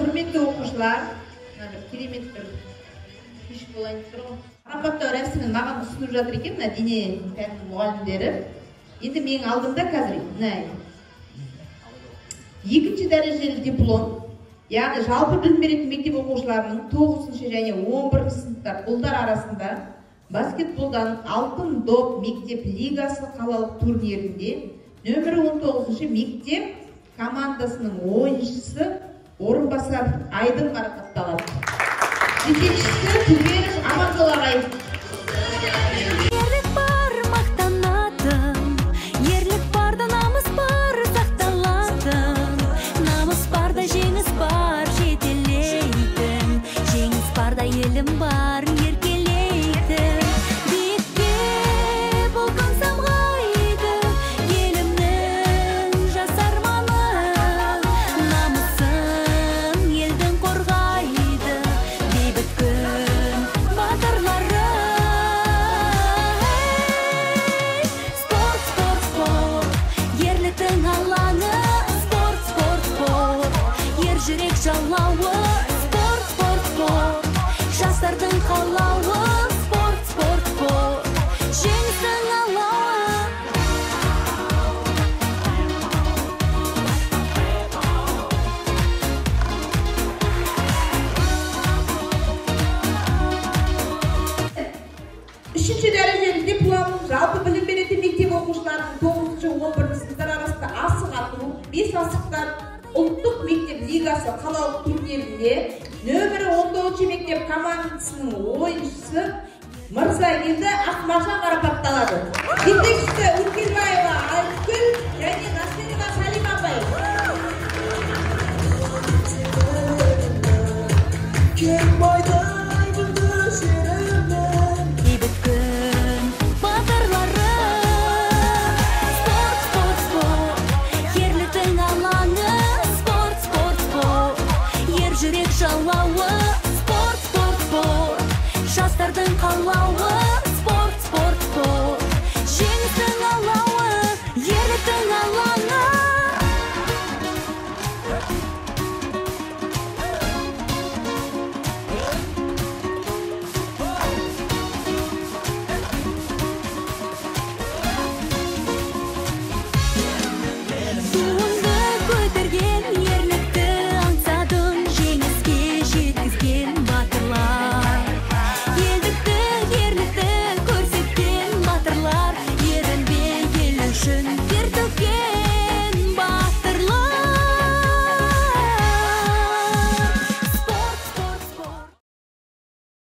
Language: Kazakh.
Құрметті оқушылар, мына бір керемет бір кеш болайын тұр ғой. Марапаттау рәсімін маған ұсынып жатыр екен мына дене пәнінің мұғалімдері. Енді менің алдымда қазір мына екінші дәрежелі диплом, яғни жалпы білім беретін мектеп оқушыларының 9-шы және 11-ші сыныптар ұлдар арасында баскетболдан алтын доп мектеп лигасы қалалық турнирінде нөмірі 19-шы мектеп командасының ойыншысы Орынбасар Айдын марапатталады. Жетекшісі Түгенов Аманжол ағай. Ерлік бар мақтанатын, ерлік барда намыс бар сақталатын, намыс барда жеңіс бар жетелейтін, жеңіс барда елім бар еркелейтін. Биікке бұл күн самғайды, елімнің жас арманы, намысын елдің қорғайды, бейбіт күн батырлары. Спорт, спорт, спорт, ерліктің алаңы, спорт, спорт, спорт, ер жүрек жалауы, спорт, спорт, спорт, жастардың қалауы, спорт, спорт, спорт, жеңістің алауы. Үшінші дәрежелі диплом жалпы білім беретін мектеп оқушыларының 9-шы 11-ші сыныптар арасында асық ату, 5 асықтан ұлттық мектеп лигасы қалалық турнирінде нөмірі 19-шы мектеп командасының ойыншысы Мырзагелді Ақмаржан марапатталады. Жетекшісі Өткелбаева Айткүл және Насырова Салима апай. Кең